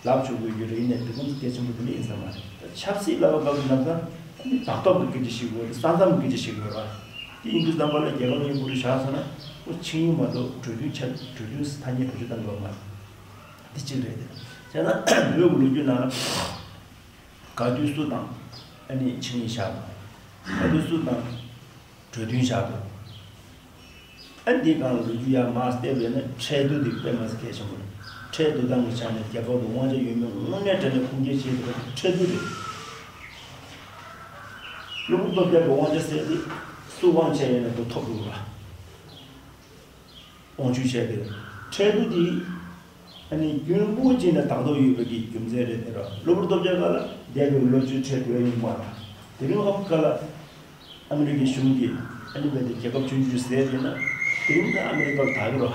ལབ་ཆོག་གི་ཡོད་རེད། ཡིན་ནའི་དེ་ཙམ་གལ་ཆེན་པོ་དེ་འདྲ་ཡིན་ས་མ་རེད། ད་ཆབ་སྲིད་ལབ་པ་སྐབས་སུ་ལམ་སང་ཨ་ནི་བདག་སྟོབས་ཀྱི་སྐད་ཆ་ཞིག་དགོས་རེད། ས་མཚམས་ཀྱི་སྐད་ཆ་ཞིག་དགོས་རེད། དེ་ཡིན་དུས་ཙམ་པ་ལ་རྒྱལ་ཁབ་གཉིས་པོ་རུ་བཞག་སོང་ན་ཁོ་ཆིངས་ཡིག་མ་གཏོགས་གྲོས་མཐུན་ཆ་གྲོས་མཐུན་ཐ་སྙད་བེད་སྤྱོད་གཏང་དགོས་མ་རེད། འདི་གཅིག་རེད་དེ། བྱས་ན་བོད་ཀྱི་ལོ་རྒྱུས་ནང་ལ་ག་དུས་སུ་དང་ཨ་ནི་ཆིངས་ཡིག་བཞག་པ། ག་དུས་སུ་དང་གྲོས་མཐུན་བཞག་པ། ཨ་འདི་སྒང་ལ་ལོ་རྒྱུས་ཡར་མར་བལྟས་པས་ན་ཁྲལ་བསྡུ་འདི་དཔེ་མ་སྲིད་གལ་ཆེན་པོ་རེད། ཁྲལ་བསྡུ་སྟངས་ཀྱི་ཆ་ནས་རྒྱལ་ཁབ་ཏུ་དབང་ཆ་ཡོད་མེད་དངོས་གནས་དྲང་གནས་ཁུངས་སྐྱེལ་བྱེད་དགོས་པ་ཁྲལ་བསྡུ་རེད། གློ་བུར་སྟོབས་རྒྱལ་གྱི་དབང་ཆ་ཟེར་དེ་སུ་དབང་ཆ་ཡོད་ན་དུ་ཐོབ་འགྲོ་གི་རེད། དབང་ཆ་བྱས་ཏེ་ཁྲལ་བསྡུ་དེ་ཨ་ནི་རྒྱུན་བུ་ཅན་ནས་ལྡག་ཐབས་ཡོད་པའི་གི་རྒྱུ་མཚན་རེད་དེ་ར། གློ་བུར་སྟོབས་རྒྱལ་སྒང་ལ་འདས་པའི་ལོ་བཅུའི་ཁྲལ་བསྡུ་ཡ་ཡིན་མ་རེད། དེ་རིང་ཧོབ་སྒང་ལ་ཨ་མི་རི་ཀའི་གཞུང་གིས་ཨ་ནི་བས་དེ་རྒྱལ་ཁབ་ཆུང་ཆུང་ཟེར་དེ་ན་དེ་རིང་ད་ཨ་མི་རི་ཀར་ལྡག་གི་ར།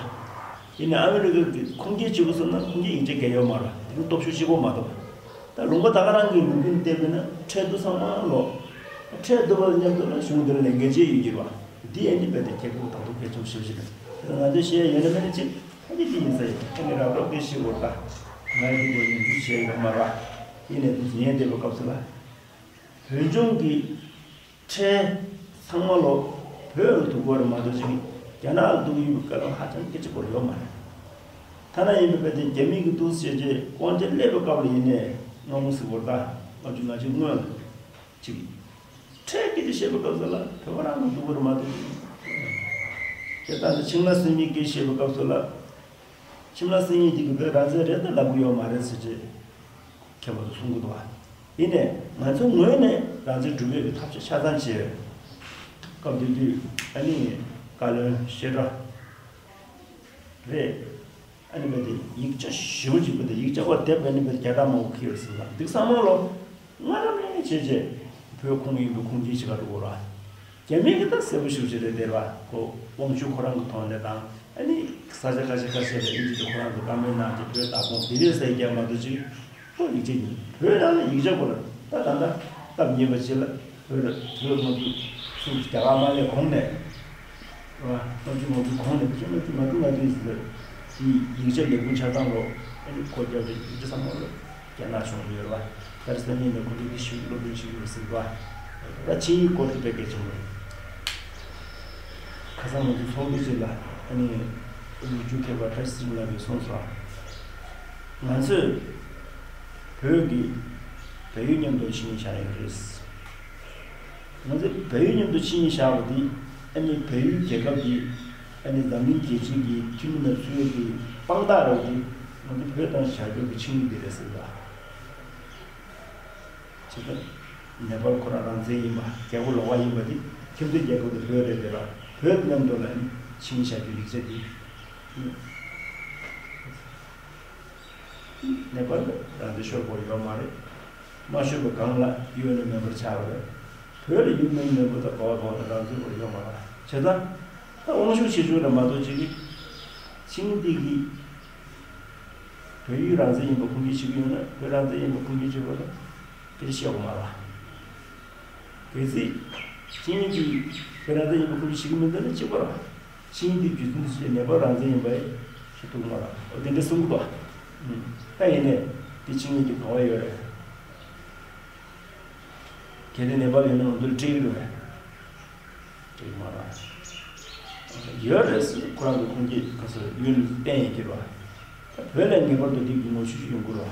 ཡིན་ནའི་ཨ་མི་རི་ཀ་གི་ཁུངས་སྐྱེལ་བྱེད་དགོས་བསམ་ན་ཁུངས་སྐྱེལ་ཡིག་ཆ་གང་ཡང་ཡོད་མ་རེད། དེ་རིང་སྟོབས་ཤུགས་གཅིག་པོ་མ་གཏོགས། ད་ལུང་པ་ད་ག་རང་གི་ལུགས་ཀུན་བལྟས་པས་ན་ཁྲལ་བསྡུ་ཚང་མ་ལོ། ཁྲལ་བསྡུ་བ་མཉམ་དུ་ལ་གཞུང་འདིར་ལས་འགན་ཅིག་ཡོད་ཀྱི་རེད་བ། འདི་ཨ་ནི་རྦད་དེ་རྒྱལ་ཁབ་དང་ཐོག་གལ་ཆེན་པོ་ཞེ་པོ་ཅིག་རེད། དེ་ང་ཚོས་བཤད་ཡ་ཡོད་ན་མེད་ན་ཅིག་ཨ་ནི་འདི་ཡིན་ས་ཡིན། ཨ་ནི་རབ་རོབ་དེ་ཤི་བོར་ད་ང་འདི་གོ་ཡིན་འདི་བཤད་ཡོད་མ་རེད་བ། ཡིན་ནའི་འདི་ཉན་བསྡད་པའི་སྐབས་སུ་ལ། བོད་ལྗོངས་ཀྱི་ཁྲལ་ཚང་མ་ལོ་བོད་ལ་བསྡུ་དགོས་རེད་མ་གཏོགས་ཅིག་རྒྱ་ནག་ལ་བསྡུ་ཡོད་པའི་སྐབས་ལ་ཧ་ཅང་སྐད་ཆ་གོ་ཡོད་མ་རེད། ཐ་ན་ཡིན་པའི་བོད་དེ་རྒྱ་མི་གི་འདུག་ཟེར་བྱས་དབང་ཆ་སླེབས་པའི་སྐབས་ལ་ཡིན་ནའི་སྔ་མོ་ཟེར་བར་ད་ལྔ་བཅུ་ང་གཅིག་སྔོན་ལ་ཅིག་ཁྲལ་སྐད་ཆ་བཤད་པའི་སྐབས་སུ་ལ་བོད་པ་རང་ལ་བསྡུ་དགོས་རེད་མ་གཏོགས་ཅིག་དེ་ལྟར་དུ་ཆིང་ལ་སི་མི་གིས་བཤད་པའི་སྐབས་སུ་ལ། ཆིང་ལ་སི་མི་དེ་གི་བོད་རང་བཙན་རེད་ད་ལབ་གི་ཡོད་མ་རེད་ཟེར་བྱས་ཁྱད་པར་དུ་གསུང་གི་འདུག་བ། ཡིན་ནའི་ང་ཚོའི་ངོས་ནས་རང་བཙན་སྒྲུབ་ཡས་ཀྱི་ཐབས་ཤེས་ཆ་ཚང་བྱས། སྐབས་དེ་དུས་ཨ་ནི་བཀའ་བློན་བཤད་གྲྭ་རེད། ཨ་ནི་བས་དེ་ཡིག་ཆ་ཞེ་པོ་ཅིག་བས་དེ་ཡིག་ཆ་བར་དེབ་ཨ་ནི་བས་བརྒྱ་ཕྲག་མང་པོ་ཁྱེར་ཡོད་ཟེར་ལ་འདུག་བསམ་བློ། སྔ་རབས་ནས་བྱས་རྗེས་བོད་ཁོངས་ཡིན་པའི་ཁུངས་སྐྱེལ་བྱེད་ག་འགྲོ་དགོས་ར། རྒྱ་མི་གི་ད་གསལ་པོ་ཞེ་པོ་ཅིག་རེད་དེ་ར། ཁོ་དབང་ཆ་ཁོ་རང་གི་ཐོག་ནས་དང་ཨ་ནི་ས་ཆ་ཁ་ཤས་ཁ་ཤས་ལ་ཨིན་ཇི་དེ་ཁོ་རང་གི་བཀའ་མོལ་གནང་རྗེས་བོད་ལྟ་དགོངས་དེ་རེད་ཟེར་རྒྱ་མ་གཏོགས་ཅིག་ཁོ་ཡིག་ཆ་ཡིན་བོད་ནང་ལ་ཡིག་ཆ་དགོས་ར། ད་ད་ལྟ་སྟབས་ཉེས་པ་ཅིག་ལ་བོད་ལ་བོད་ང་ཚོ་ཚུར་རྒྱ་གར་མ་སླེབས་གོང་ནས། རེད་བ། ལྔ་བཅུ་ང་དགུ་གོང་ནས་ཕྱིན། ལྔ་བཅུ་ང་དགུ་ང་དགུ་ཡིན་ཟེར། དེ་ཡིག་ཆ་ལས་ཁུངས་ཆ་ཚང་ལོ་ཨ་ནི་ཁོ་རྒྱབ་རེད། ཡིག་ཆ་ཚང་མ་ལོ་རྒྱ་ནག་ཕྱོགས་ལ་ཡོད་རེད་བ། ད་རེས་སང་ཉིན་ནས་ཁོ་ཚོ་འདི་ཞུ་སློབ་སྟོན་ཞུ་གི་རེད་ཟེར་བ། ད་ཆིངས་ཡིག་སྐོར་དེ་དཔེ་གལ་ཆེན་པོ་རེད། ཁ་སང་ང་ཚོ་ཚོགས་འདུ་ཅིག་ལ་ཨ་ནི་ལོ་རྒྱུས་མཁས་པ་བཀྲ་ཤིས་ཚེ་རིང་ལགས་ཀྱིས་གསུངས་སོང་། ང་ཚོས་བོད་ཀྱི་བལ་ཡུལ་མཉམ་དུ་ཆིངས་ཡིག་བཞག་ཡོད་རེད། ང་ཚོས་བལ་ཡུལ་མཉམ་དུ་ཆིངས་ཡིག་བཞག་པ་འདི་ཨ་ནི་བལ་ཡུལ་རྒྱལ་ཁབ་ཀྱི་ཨ་ནི་འཛམ་གླིང་རྒྱལ་སྤྱིའི་གི་འཐུས་མི་ལ་ཚུད་ཡོད་ཀྱི་དཔང་རྟགས་རེད་པ། འདི་ང་ཚོ་བོད་དང་བཞག་རྒྱུ་གི་ཆིངས་ཡིག་འདི་རེད་ཟེར་ལ། བྱས་ཙང་ནེ་པཱལ་ཁོ་རང་རང་བཙན་ཡིན་པ། རྒྱལ་པོ་ལོགས་ཀ་ཡིན་པ་འདི་ཁྱིམ་མཚེས་རྒྱལ་ཁབ་དེ་བོད་རེད་དེ་ལ་བོད་མཉམ་དུ་ལ་ནི་ཆིངས་ཡིག་བཞག་རྒྱུ་ཡིག་ཆ་འདི། ནེ་པཱལ་ལ་རང་བཙན་ཤོར་དགོས་ཡོད་མ་རེད། མ་ཤོར་བའི་སྒང་ལ་ཡུ་ཨེན་མེམ་བར་ཆགས་པ་རེད། བོད་ལ་ཡུ་ཨེན་མེམ་བར་དང་གོ་བ་གོ་བ་དང་རང་བཙན་དགོས་ཡོད་མ་རེད། བྱས་ཙང་ད་དབང་ཤུགས་ཆེ་ཆུང་རེད་མ་གཏོགས་ཅིག་གི་ཆིངས་འདི་གི་བོད་ཡུལ་རང་བཙན་ཡིན་པ་ཁུངས་སྐྱེལ་བྱེད་ཀྱི་ཡོད་ན་བོད་རང་བཙན་ཡིན་པ་ཁུངས་སྐྱེལ་བྱེད་དགོས་ན་དེ་བཤད་དགོས་མ་རེད། གལ་སྲིད་ཆིངས་ཡིག་འདི་བོད་རང་བཙན་ཡིན་པ་ཁུངས་སྐྱེལ་བྱེད་ཀྱི་མི་འདུག་ན་གཅིག་པ་རེད། ཆིངས་ཡིག་འདི་བརྒྱུད་འཛིན་བྱས་ནེ་པཱལ་རང་བཙན་ཡིན་པ་ཞིག་ཐུག་མ་རེད། འོ་དེ་འདྲ་གསུང་གི་འདུག་ད་ཡིན་ནའི་དེ་ཆིངས་ཡིག་འདི་ག་པར་ཡོད་རེད། གལ་ཏེ་ནེ་པཱལ་ཡིན་ན་ང་ཚོར་སྤྲད་ཀྱི་རེད་པས། སྤྲད་ཀྱི་མ་རེད། ཡོད་རེད་ཟེར་ཁོ་རང་གི་ཁུངས་སྐྱེལ་ག་ཚོད་ཡོད་ནས་བསྟན་ཡོད་ཀྱི་རེད་པ། ད་བོད་ལ་ངེས་པར་དུ་དེ་གི་ངོ་བཤུས་ཤིག་ཡོང་གི་རེད་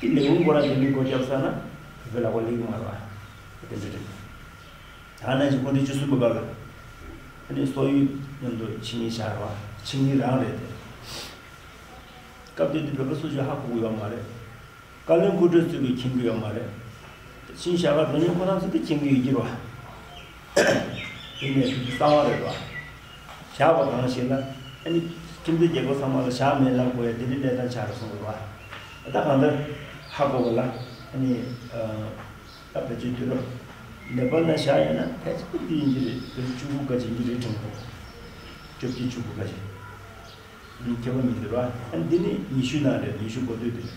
པ། དེ་ལས་ཁུངས་ཁོ་རང་དེ་འདྲའི་སྒོ་བརྒྱབ་ཚར་ན་བོད་པའི་ལག་པར་སླེབས་ཀྱི་མ་རེད་པ། དེ་འདྲ་རེད། ད་ནང་བཞིན་ཁོང་དེ་བཅུ་གསུམ་པ་སྐབས་ལ་ཨ་ནི་སོག་ཡུལ་མཉམ་དུ་ཆིངས་ཡིག་བཞག་རེད་པ། ཆིངས་ཡིག་རང་རེད་དེ། སྐབས་དེ་དུས་བོད་པ་སུ་གཅིག་ཧ་གོ་གི་ཡོད་མ་རེད། བཀའ་བློན་སྐུ་མགྲོན་ཚོས་ཀྱིས་མཁྱེན་གྱི་ཡོད་མ་རེད། ཆིངས་བཞག་པ་དེ་ནི་ཁོ་རང་ཚོ་དེ་མཁྱེན་གྱི་ཡོད་ཀྱི་རེད་པ། ཡིན་ནའི་དེ་གསང་བ་རེད་པ། བཞག་པ་གང་ཞིག་ལ་ཨ་ནི་ཁྱིམ་མཚེས་རྒྱལ་ཁབ་ཚང་མ་ལ་བཞག་མེད་ལབ་དགོས་ཡ་དེ་འདྲའི་གནས་སྟངས་ཆགས་རེད་གསུངས་རེད་པ། ད་གང་ལྟར་ཧ་གོ་བ་ལ་ཨ་ནི་ད་བོད་ཀྱི་དུས་རབས་ནེ་པཱལ་ནང་བཞག་ཡོད་ན་ཕལ་ཆེར་འདི་ཡིན་གྱི་རེད། བོད་བཅུ་དགུ་ཀ་ཅིག་ཡིན་གྱི་རེད་དྲན་གྱི་འདུག་བཅོ་བརྒྱད་བཅུ་དགུ་ཀ་ཅིག་ཁྱད་པར་མི་འདུག་ར། ཨ་ནི་འདི་ནི་ཉི་ཤུ་ནང་རེད། ཉི་ཤུ་འགོ་སྟོད་དེ་རེད།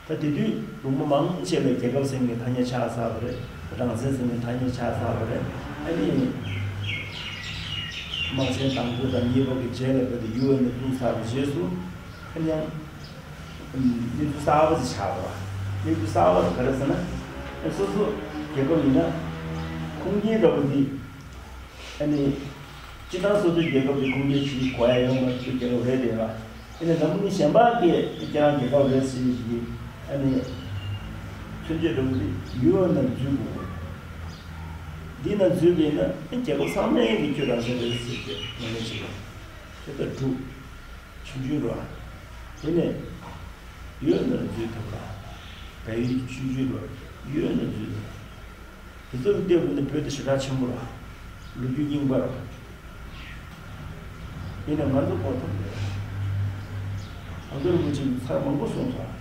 ད་དེ་དུས་ལུང་པ་མང་ཆེ་ལ་རྒྱལ་ཁབ་ཟེར་མཁན་ཐ་སྙད་ཆགས་ཚར་བ་རེད། རང་བཙན་ཟེར་མཁན་ཐ་སྙད་ཆགས་ཚར་བ་རེད། ཨ་ནི་དམག་ཆེན་དང་པོ་དང་གཉིས་པ་གི་རྗེས་ལ་བར་དུ་ཡུ་ཨེན་ནས་བཙུགས་ཚར་བའི་རྗེས་སུ་ཨ་ནི་ཡང་གནས་ཚུལ་གསར་པ་ཅིག་ཆགས་འདུག་བ། གནས་ཚུལ་གསར་པ་དེ་ག་རེ་ཟེར་ན། ཨ་སོ་སོ་རྒྱལ་ཁབ་ཡིན་ན་ཁུངས་སྐྱེལ་འདྲ་པོ་འདི་ཨ་ནི་སྤྱིར་བཏང་སོ་སོའི་རྒྱལ་ཁབ་ཀྱི་ཁུངས་སྐྱེལ་བྱེད་དགོས་ཡ་ཡོད་མ་རེད། རྒྱལ་ཁབ་རེད་དེ་ལ་ ཨ་ནི་འཛམ་བུ་གླིང་གཞན་པ་གི་ཁྱེད་རང་རྒྱལ་ཁབ་རེད་ཟེར་གྱི་ཨ་ནི་མཚོན་བྱེད་འདྲ་བོ་དེ་ཡུལ་ནང་འཛུལ་དགོས། འདི་ནང་འཛུལ་བས་ན་ཨ་རྒྱལ་ཁབ་ཚང་མའི་གི་ཁྱོད་རང་བཙན་རེད་ཟེར་གྱི་ངོས་ལེན་བྱེད་དགོས། དེ་ལྟར་དྲུག་ཆུང་ཆུང་རོ། དེ་ནས་ཡུལ་ནང་འཛུལ་ཐུབ་ལ། བལ་ཡུལ་ཆུང་ཆུང་རོ། ཡུལ་ནང་འཛུལ་ཐུབ། དེ་ཚོ་ལ་བལྟས་པ་ནི་བོད་དེ་ཞེ་དྲག་ཆེན་པོ་རེད། ལོ་རྒྱུས་རྙིང་པ་རེད། ཡིན་ནའི་ང་ཚོ་གོ་ཐུབ་མེད། ཨ་མདོ་རིན་པོ་ཆེ་གིས་ཚར་མང་པོ་གསུངས་སོང་།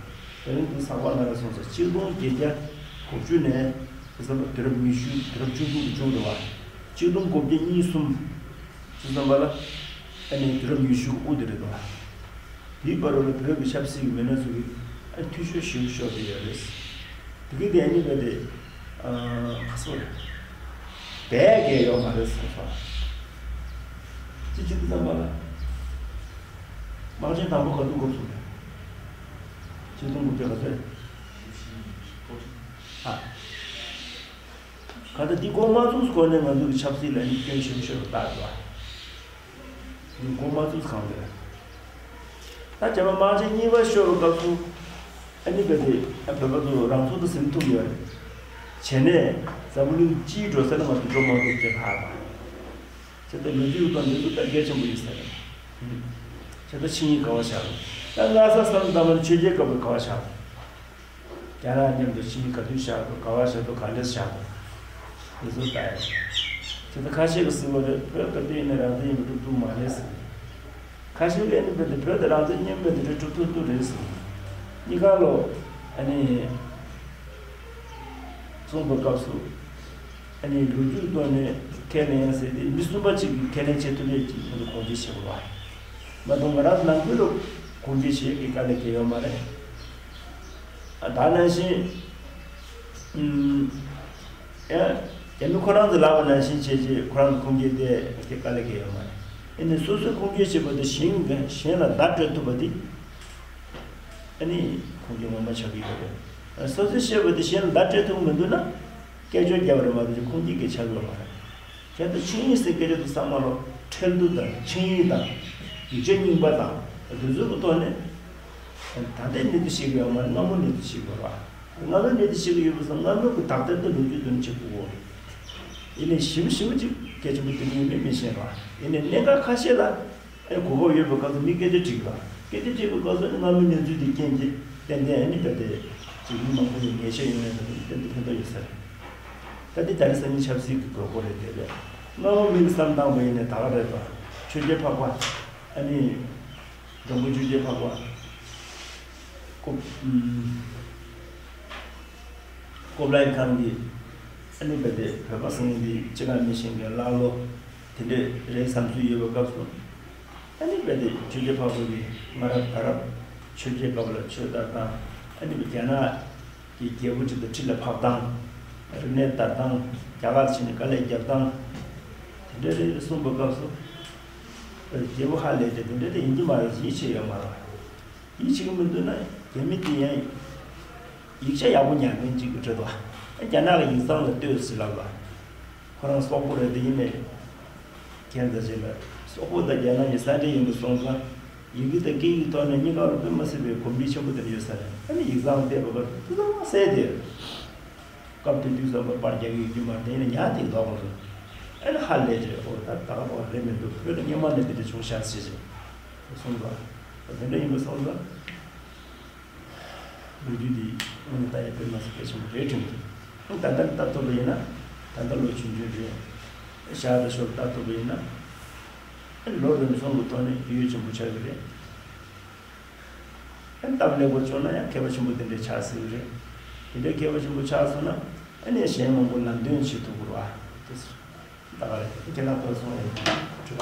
དེ་རིང་འདི་ཟག་པ་ལ་ར་གསུངས་སོང་། གཅིག་སྟོང་བརྒྱད་བརྒྱ་གོ་བཅུ་ནས་དེ་ཙམ་པ་དུས་རབས་ཉི་ཤུ་དུས་རབས་བཅུ་དྲུག་གི་མཇུག་རེད་བ། གཅིག་སྟོང་གོ་བརྒྱ་གཉིས་གསུམ། དེ་ཙམ་པ་ལ་ཨ་ནི་དུས་རབས་ཉི་ཤུ་གི་དབུ་དེ་རེད་དོ། དེའི་བར་རུ་ལ་བོད་ཀྱི་ཆབ་སྲིད་ཀྱི་མི་སྣ་ཚོ་གིས་ཨ་འཐུས་ཤོར་ཞེ་པོ་ཤོར་བསྡད་ཡོད་རེད། དེ་གི་དེ་ཨ་ནི་བས་དེ་ཨ་ཁ་སོ་རེད། བས་གས་ཡོད་མ་རེད་གསུངས་སོང་། ཅི་ཅི་དེ་ཙམ་པ་ལ་དམག་ཆེན་དང་པོ་ག་དུས་འགོ་ཚུགས་རེད། ཆིག་སྟོང་དགུ་བརྒྱ་ག་ཚོད་རེད། ཨ། ག་ད་འདི་འགོ་མ་ཚུགས་སྐོར་ནས་ང་ཚོ་གི་ཆབ་སྲིད་ལ་ནི་སྐྱོན་ཆེན་པོ་ཤོར་བ་ལྟར་འདུག་ཨ། འདི་འགོ་མ་ཚུགས་གང་འདོད། ད་རྒྱ་མ་དམག་ཆེན་གཉིས་པ་ཤོར་བའི་སྐབས་སུ་ཨ་ནི་བོད་དེ་ཨ་བོད་པ་ཚོ་རང་ཚུགས་དང་ཟིན་ཐུབ་ཡོད་རེད། བྱས་ནས་འཛམ་བུ་གླིང་སྤྱིའི་འགྲོ་ས་ལ་ང་ཚོ་འགྲོ་མ་ཐུབ་ཅེས་ཧ་གོ། བྱས་ཙང་ལོ་རྒྱུས་ཐོག་འདི་ཚོ་ད་གལ་ཆེན་པོ་ཡིན་ས་རེད། བྱས་ཙང་ཆིངས་ཡིག་ག་བ་བཞག་རེད། ད་སྔ་ས་བསམ་བློ་བཏང་བ་ནི་ཆོས་རྒྱལ་སྐབས་ལ་ག་བ་བཞག་རེད། རྒྱ་ནག་མཉམ་དུ་ཆིངས་ཡིག་ག་དུས་བཞག་འདུག་ག་བ་བཞག་འདུག་ག་འདྲས་བཞག་འདུག་འདི་ཚོ་ལྟ་ཡ། དེ་ཚོ་ཁ་ཤས་ཀྱིས་ཟེར་བ་རེད། བོད་ག་དུས་ཡིན་ན་རང་བཙན་ཡིན་པ་སྒྲུབ་ཐུབ་མ་རེད་ཟེར། ཁ་ཤས་ཀྱིས་ཨ་ནི་བོད་དེ་བོད་དེ་རང་བཙན་མཉམ་བོད་དེ་གྲ་སྒྲུབ་ཐུབ་ཐུབ་རེད་ཟེར། གཉིས་ཀ་ལོ་ཨ་ནི་གསུངས་པའི་སྐབས་སུ་ཨ་ནི་ལོ་རྒྱུས་ཐོག་ནས་ཁས་ལེན་ཡ་ཟེར་ཏེ་མི་གསུམ་པ་གཅིག་གིས་ཁས་ལེན་བྱེད་ཐུབ་ཡས་ཀྱི་ཁོང་ཚོ་དགོངས་འགལ་བྱེད་དགོས་པ། མ་གཏོགས་ང་རང་ནང་ཁུལ་ལ་དགོངས་འགལ་བྱེད་ཡས་ཀྱི་དཀའ་ལས་འགེལ་ཡོད་མ་རེད། ཨ་ད་ནང་བཞིན། ཨུམ། ཡ། རྒྱ་མི་ཁོ་རང་ཚོ་ལབ་པ་ནང་བཞིན་བྱས་རྗེས་ཁོ་རང་ཚོ་ཁུངས་སྐྱེལ་ཏེ་དེ་དཀའ་ལས་འགེལ་ཡོད་མ་རེད། ཨ་ནི་སོ་སོའི་ཁུངས་སྐྱེལ་བྱེད་པ་དེ་གཞན་གཞན་ལ་བརྡ་སྤྲོད་ཐུབ་པ་དེ། ཨ་ནི་ཁུངས་སྐྱེལ་ངོ་མ་ཆགས་ཀྱི་ཡོད་རེད། སོ་སོས་བཤད་པ་དེ་གཞན་ལ་བརྡ་སྤྲོད་ཐུབ་མི་འདུག་ན། སྐད་ཅོར་བརྒྱབ་པ་རེད་མ་གཏོགས་ཁུངས་སྐྱེལ་གྱི་ཆགས་ཡོད་མ་རེད། གལ་ཏེ་ཆིངས་ཡིག་ཟེར་སྐད་ཆ་དེ་ཚང་མ་ལོ་ཁྲལ་བསྡུ་དང་ཆིངས་ཡིག་དང་ཡིག་ཆ་རྙིང་པ་དང་དེ་ཚོའི་གི་ཐོག་ནས་ད་ལྟའི་གནས་ཚུལ་ཤེས་ཀྱི་ཡོད་མ་རེད། སྔ་མོ་གནས་ཚུལ་ཤེས་དགོས་ར། སྔ་མོའི་གནས་ཚུལ་ཤེས་ཀྱི་ཡོད་པ་སོང་སྔ་མོའི་གི་དག་ཐེར་དུ་ལོ་རྒྱུས་དོན་ཆེ་པོ་གོ། ཡིན་ནའི་ཞིབ་ཞིབ་ཅིག་གལ་ཆེན་པོ་དེ་ཡིན་མིན་མི་ཤེས་ར། ཡིན་ནའི་གནད་འགག་ཁ་ཤས་ལ། ཨེ་གོ་སྐབས་ཡོད་པའི་སྐབས་སུ་མི་སྐད་ཆ་དྲིས་པ། སྐད་ཆ་དྲིས་པའི་སྐབས་སུ་ནི་སྔ་མོའི་གནས་ཚུལ་དེ་རྐྱེན་གྱིས་ཏན་ཏན་ཨ་ནི་བལྟས་ཏེ་ཅིག་མི་མང་པོ་ཡི་ཉེས་ཆད་ཡོང་ཡ་ལ་ནི་ཏན་ཏན་ཕན་ཐོགས་ཡོད་ས་རེད། ད་འདི་ད་རེས་སང་ཉིན་ཆབ་སྲིད་ཀྱི་དགོས་མཁོ་རེད་དེ་རེད། སྔ་མོ་མི་གི་བསམ་སྟངས་པ་ཡིན་ནའི་ད་ག་རེད་པ། ཆོས་རྒྱལ་འཕགས་པ་ཨ་ནི་འགྲོ་མགོན་ཆོས་རྒྱལ་འཕགས་པ། ཀོ་ཨུམ། ཀོ་བ་ལན་ཁང་གི་ཨ་ནི་བལྟས་ཏེ་བོད་པ་ཟེར་མཁན་འདི་སྤྱི་ཁང་མི་ཤེས་མཁན་ཀླ་ཀློ། དེ་འདྲས་རེད་བསམ་ཚུལ་ཡོད་པའི་སྐབས་སུ། ཨ་ནི་རྦད་དེ་ཆོས་རྒྱལ་འཕགས་པ་གིས་སྔ་རབས་ད་རབས་ཆོས་རྒྱལ་སྐབས་ལ་ཆོས་དར་སྟངས། ཨ་ནི་རྒྱ་ནག་གི་རྒྱལ་པོ་ཅིག་ཏུ་ཁྲི་ལ་ཕབ་སྟངས། རིག་གནས་དར་སྟངས། རྒྱ་གར་ཕྱིན་ནས་དཀའ་ལས་བརྒྱབ་སྟངས། དེ་འདྲ་རེད་གསུངས་པའི་སྐབས་སུ། རྒྱལ་པོ་ཧ་ལས་ཏེ་དེ་འདྲ་དེ་ཡིན་གྱི་མ་རེད། ཡིད་ཆེས་ཡོད་མ་རེད། ཡིད་ཆེས་ཀྱི་མི་འདུག་ན་རྒྱ་མི་དེ་ཡང་ཡིག་ཆ་ཡག་པོ་ཉར་མཁན་ཅིག་གི་ཁྲོད་དུ། རྒྱ་ནག་གི་ཡིག་ཚང་ལ་ལྟོས་ཟེར་ལབ་ལ། ཁོ་རང་སོག་པོ་རེད་དེ་ཡིན་ནའི། ཁྱེད་ཚོ་ཅིག་ལ་སོག་པོ་དང་རྒྱ་ནག་གི་ས་འབྲེལ་ཡིན་པ་སོང་ཙང་། ཡི་གེ་དང་སྐད་ཡིག་ཐོག་ནས་གཉིས་ཀ་ལ་དཔེ་མ་སྲིད་པའི་གོམས་འདྲིས་ཆེན་པོ་དེ་འདྲ་ཡོད་ས་རེད། ཨ་ནི་ཡིག་ཚང་བལྟས་པ་ག་ཚོད་ཚང་མ་གསལ་དེ། སྐབས་དེ་དུས་ཙམ་པ་པར་རྒྱག་གི་ཡོད་རྒྱུ་མ་རེད། དེ་ཡིན་ན་ཉག་དེ་ལྡོག་པ་རེད། ཨ་ནི་ཧ་ལས་རེད། ཨོ་ད་ད་ག་པར་རེད་མི་འདུག་བོད་ལ་སྔོན་མ་ནས་དེ་འདྲ་བྱུང་ཤག་ཟེར་ཞིག་གསུངས་པ། དེ་འདྲ་ཡིན་པ་སོང་ཙང་། ལོ་རྒྱུས་འདི་དངོས་གནས་ལྟ་ཡ་དཔེ་མ་སྲིད་གལ་ཆེན་པོ་རེད་དྲན་གྱི། ད་ལྟ་ལྟ་ཐུབ་པ་ཡིན་ན་ད་ལྟ་ལོ་ཆུང་ཆུང་རེད། ཞག་དང་ཞོར་ལྟ་ཐུབ་པ་ཡིན་ན། ལོ་རིམ་གསུམ་གྱི་ཐོག་ནས་ཡུན་ཆེན་པོ་ཆགས་ཀྱི་རེད། སྟབས་ལེགས་པོ་བྱུང་ན་ཡང་མཁས་པ་ཆེན་པོ་དེ་འདྲའི་ཆགས་སྲིད་ཀྱི་རེད། དེ་འདྲའི་མཁས་པ་ཆེན་པོ་ཆགས་སོང་ན་ཨ་ནི་གཞན་མང་པོ་ལམ་སྟོན་བྱེད་ཐུབ་ཀྱི་རེད་བ། དེ་ཟེར། ད་ག་རེད། ཁྱེད་རང་ཁོ་སོང་ཡིན་དྲི་བ།